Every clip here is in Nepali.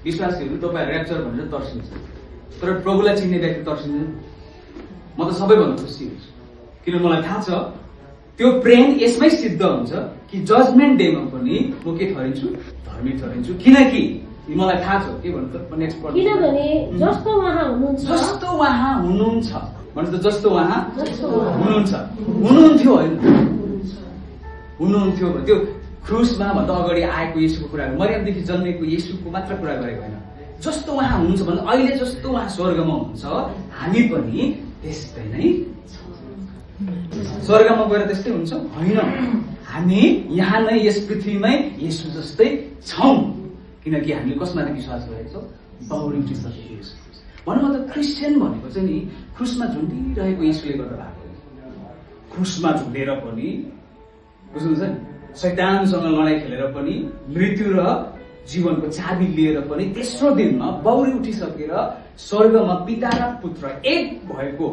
विश्वासीहरू तपाईँ ऱ्याप्चर भनेर तर्सिन्छ, तर प्रभुलाई चिन्ने व्यक्ति तर्सिँदैन। म त सबैभन्दा खुसी हुन्छु, किनभने मलाई थाहा छ त्यो प्रेम यसमै सिद्ध हुन्छ कि जजमेन्ट डेमा पनि म के ठहरिन्छु? धर्मी ठहरिन्छु। किनकि मलाई थाहा छ के भन्नु त नेक्स्ट पढ्नु, किनभने जस्तो उहाँ हुनुहुन्छ जस्तो उहाँ हुनुहुन्छ भन्नु त, जस्तो उहाँ हुनुहुन्छ, हुनुहुन्थ्यो होइन, हुनुहुन्थ्यो त्यो क्रुसमा भन्दा अगाडि आएको येशूको कुरा, मरियमदेखि जन्मेको येशूको मात्र कुरा गरेको होइन। जस्तो उहाँ हुनुहुन्छ भन्दा अहिले जस्तो उहाँ स्वर्गमा हुनुहुन्छ हामी पनि त्यस्तै नै स्वर्गमा गएर त्यस्तै हुन्छ होइन। हामी यहाँ नै यस पृथ्वीमै येशू जस्तै छौँ, किनकि हामीले कसमाथि विश्वास गरेको छौँ? बाउरी उठिसकेको येशू। भनौँ त क्रिस्चियन भनेको चाहिँ नि क्रुसमा झुन्डिरहेको येशूले गर्दा भएको। क्रुसमा झुन्डेर पनि बुझ्नुहुन्छ नि, शैतानसँग लडाइँ खेलेर पनि, मृत्यु र जीवनको चाबी लिएर पनि तेस्रो दिनमा बाउरी उठिसकेर स्वर्गमा पिता र पुत्र एक भएको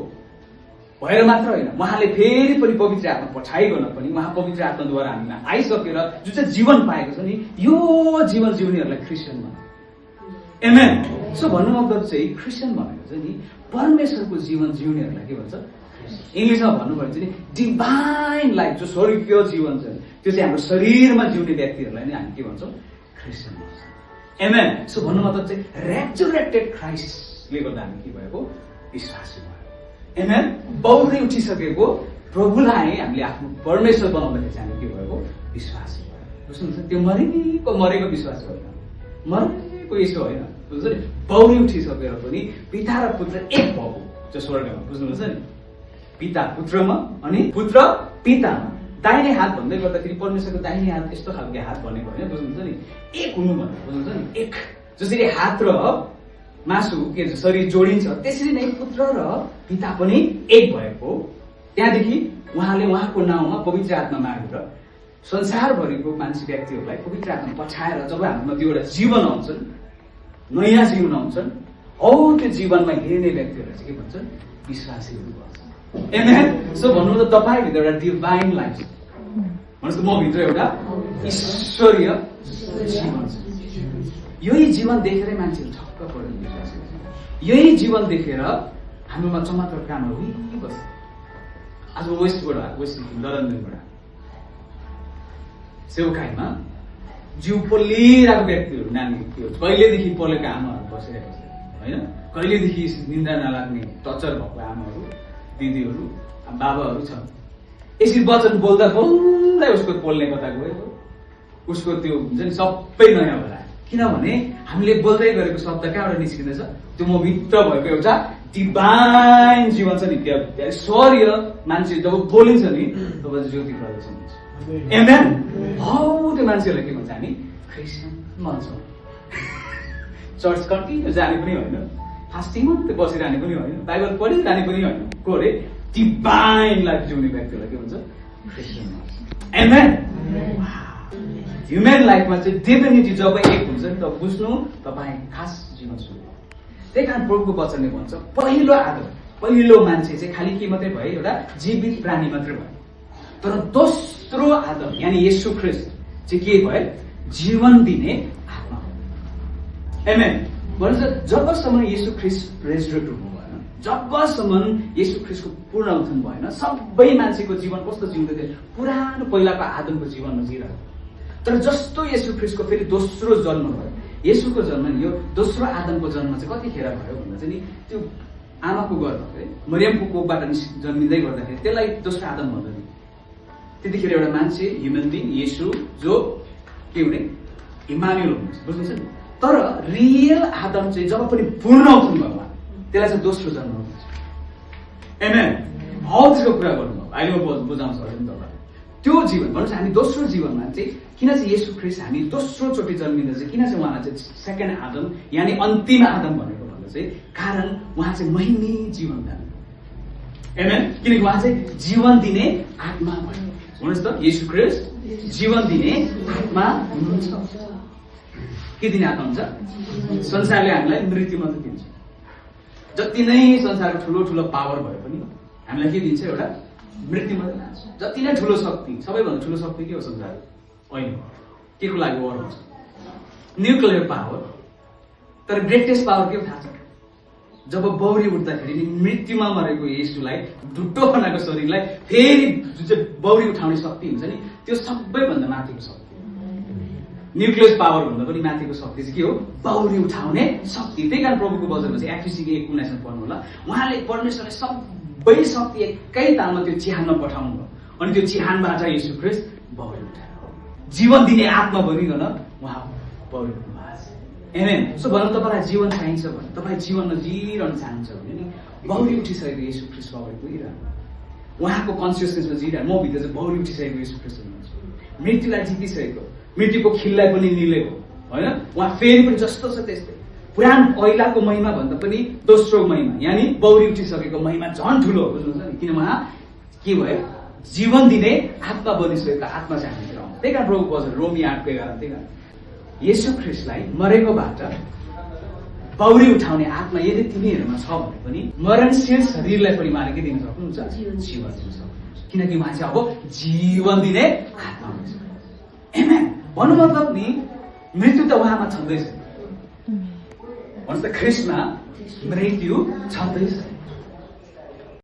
भएर मात्र होइन, उहाँले फेरि पनि पवित्र आत्मा पठाइकन पनि उहाँ पवित्र आत्माद्वारा हामीमा आइसकेर जुन चाहिँ जीवन पाएको छ नि, यो जीवन जिउनेहरूलाई क्रिस्चियन भन्छ। आमेन। सो भन्नु मतलब चाहिँ क्रिस्चियन भनेको चाहिँ नि परमेश्वरको जीवन जिउनेहरूलाई के भन्छ? इङ्ग्लिसमा भन्नुपर्ने चाहिँ नि डिभाइन लाइफ, जो स्वर्गीय जीवन छ त्यो चाहिँ हाम्रो शरीरमा जिउने व्यक्तिहरूलाई नै हामी के भन्छौँ? क्रिस्चियन भन्छ। आमेन। सो भन्नु मतलब चाहिँ रेजरेक्टेड क्राइस्टले गर्दा हामी के भएको? विश्वासी भयो। आमेन। बाउरी उठिसकेको प्रभुलाई हामीले आफ्नो परमेश्वर बनाउँदाखेरि चाहिँ हामी के भएको? विश्वासी भयो। बुझ्नुहुन्छ? त्यो मरेको विश्वास होइन, मरेको यसो होइन, बुझ्छ नि? बाउरी उठिसकेर पनि पिता र पुत्र एक भएको जो स्वर्गमा, बुझ्नुहुन्छ नि? पिता पुत्रमा अनि पुत्र पितामा। दाहिने हात भन्दै गर्दाखेरि परमेश्वरको दाहिने हात यस्तो खालको हात भनेको होइन, बुझ्नुहुन्छ नि? एक हुनु भनेको, बुझ्नुहुन्छ नि? एक जसरी हात र मासु के शरीर जोडिन्छ त्यसरी नै पुत्र र पिता पनि एक भएको। त्यहाँदेखि उहाँले उहाँको नाउँमा पवित्र आत्मा मागेर संसारभरिको मान्छे व्यक्तिहरूलाई पवित्र आत्मा पठाएर जब हाम्रोमा त्यो एउटा जीवन आउँछन्, नयाँ जीवन आउँछन्, हौ त्यो जीवनमा हेर्ने व्यक्तिहरूलाई चाहिँ के भन्छन्? विश्वासीहरू भन्छ। आमेन। सो भन्नु त तपाईँभित्र एउटा डिभाइन लाइफ छ, भन्नुहोस् त मभित्र एउटा ईश्वरीय जीवन छ। यही जीवन देखेरै मान्छेहरू छक्क पर्ने विश्वास गर्छ। यही जीवन देखेर हाम्रोमा चमत्कार कामहरू हुइबस्छ। आज वेस्ट सिक्किम दरन्दनबाट सेवकाईमा जिउ पोलिरहेको व्यक्तिहरू, नानी त्यो कहिलेदेखि पलेको आमाहरू बसिरहेको छ होइन, कहिलेदेखि निन्द्रा नलाग्ने टर्चर भएको आमाहरू, दिदीहरू, बाबाहरू छ। यसरी वचन बोल्दा बोल्दै उसको पोल्ने कता गयो, उसको त्यो हुन्छ नि सबै नयाँ होला। किनभने हामीले बोल्दै गरेको शब्द कहाँबाट निस्किँदैछ? त्यो म भित्र भएको एउटा डिभाइन जीवन छ नि, त्यहाँ स्वर्गीय मान्छे जब बोलिन्छ नि तब ज्योति प्रदर्शन हुन्छ। आमेन। हौ त्यो मान्छेहरूलाई के भन्छ? हामी क्रिस्चियन भन्छौँ। चर्च कन्टिन्यू जाने पनि होइन, फास्टिङ मात्रै बसिरहने पनि होइन, बाइबल पढिरहने पनि होइन, को अरे डिभाइन लाइफ जिउने व्यक्तिहरूलाई के भन्छ? क्रिस्चियन भन्छ। आमेन। ह्युमन लाइफमा चाहिँ डिभिनिटी जब एक हुन्छ नि तब बुझ्नु तपाईँ खास जीवन सुरु। त्यही कारण प्रभुको वचनले भन्छ पहिलो आदम, पहिलो मान्छे चाहिँ खालि के मात्रै भयो? एउटा जीवित प्राणी मात्रै भयो। तर दोस्रो आदम यानि येशू ख्रीष्ट चाहिँ के भयो? जीवन दिने आत्मा हो। आमेन। भन्छ जबसम्म येशू ख्रीष्ट रेजरेक्ट हुनु भएन, जबसम्म येशू ख्रीष्टको पूर्ण उत्थान भएन, सबै मान्छेको जीवन कस्तो जिउँदै थियो? पुरानो पहिलाको आदमको जीवनमा जिरहेको। तर जस्तो येशू ख्रीष्टको फेरि दोस्रो जन्म भयो, येशूको जन्म नि यो दोस्रो आदमको जन्म चाहिँ कतिखेर भयो भन्दा चाहिँ नि त्यो आमाको गर्भ है मरियमको कोखबाट जन्मिँदै गर्दाखेरि त्यसलाई दोस्रो आदम भन्छ। त्यतिखेर एउटा मान्छे ह्युमन बिङ येशू जो के हुने? इमानुएल हुनुहुन्छ, बुझ्नुहुन्छ नि? तर रियल आदम चाहिँ जब पनि पूर्ण उत्थान भयो त्यसलाई चाहिँ दोस्रो जन्म हुन्छ। आमेन। हौ त्यसको कुरा गर्नुभयो, अहिले म बुझाउँछु अहिले तपाईँ त्यो जीवन भन्नुहोस्। हामी दोस्रो जीवनमा चाहिँ किन चाहिँ येशू ख्रीष्ट हामी दोस्रो चोटि जन्मिँदा चाहिँ किन चाहिँ उहाँलाई चाहिँ सेकेन्ड आदम यानि अन्तिम आदम भनेको भन्दा चाहिँ कारण उहाँ चाहिँ महिमी जीवन दान। आमेन। किनकि उहाँ चाहिँ जीवन दिने आत्मा भयो। भन्नुहोस् त येशू ख्रीष्ट जीवन दिने आत्मा हुनुहुन्छ। के दिने आत्मा हुन्छ? संसारले हामीलाई मृत्यु मात्रै दिन्छ। जति नै संसारको ठुलो ठुलो पावर भए पनि हामीलाई के दिन्छ? एउटा मृत्यु मात्रै दिन्छ। जति नै ठुलो शक्ति, सबैभन्दा ठुलो शक्ति के हो संसार? होइन। के को लागि वार हुन्छ? न्युक्लियर पावर तर ग्रेटेस्ट पावर के हो थाहा छ? जब बौरी उठ्दाखेरि नि मृत्युमा मरेको येशूलाई ढुट्टो बनाएको शरीरलाई फेरि जुन चाहिँ बौरी उठाउने शक्ति हुन्छ नि त्यो सबैभन्दा माथिको शक्ति न्युक्लियस पावर भन्दा पनि माथिको शक्ति चाहिँ के हो? बौरी उठाउने शक्ति। त्यही कारण प्रभुको वचनमा चाहिँ एफिसीको 1:19 पढ्नु होला। उहाँले परमेश्वरले सबै शक्ति एकै तालमा त्यो चिहानमा पठाउनु भयो अनि त्यो चिहानबाट येशू ख्रीष्ट बौरी उठाएर जीवन दिने आत्मा बनिकन उहाँ बौरी उठ्नु भएको छ। आमेन। सो भनौँ तपाईँलाई जीवन चाहिन्छ भने, तपाईँ जीवनमा जिरहन चाहन्छ भने नि बौरी उठिसकेको येशू ख्रीष्ट अगाडि गइरहनु। उहाँको कन्सियसनेसमा जिरहनु। म भित्र चाहिँ बौरी उठिसकेको येशू ख्रीष्ट हुनुहुन्छ। मृत्युलाई जितिसकेको, मृत्युको खिललाई पनि निलेको होइन। उहाँ फेरि पनि जस्तो छ त्यस्तै पुरानो पहिलाको महिमा भन्दा पनि दोस्रो महिमा यानि बौरी उठिसकेको महिमा झन् ठुलो हो। बुझ्नुहुन्छ नि? किन उहाँ के भयो? जीवन दिने आत्मा बनिसकेको आत्मा चाहिँ हामीतिर आउँछ। त्यही कारण प्रभुको वचन रोमी 8:11 त्यही कारण येशू ख्रीष्टलाई मरेकोबाट बौरी उठाउने आत्मा यदि तिमीहरूमा छ भने पनि मरणशील शरीरलाई पनि उहाँले के दिन सक्नुहुन्छ? जीवन दिन सक्नुहुन्छ। किनकि उहाँ चाहिँ अब जीवन दिने आत्मा हुनुहुन्छ। आमेन। भन्नु मतलब नि मृत्यु त उहाँमा छँदैछ। भन्नुहोस् त ख्रीष्टमा मृत्यु छँदैछ।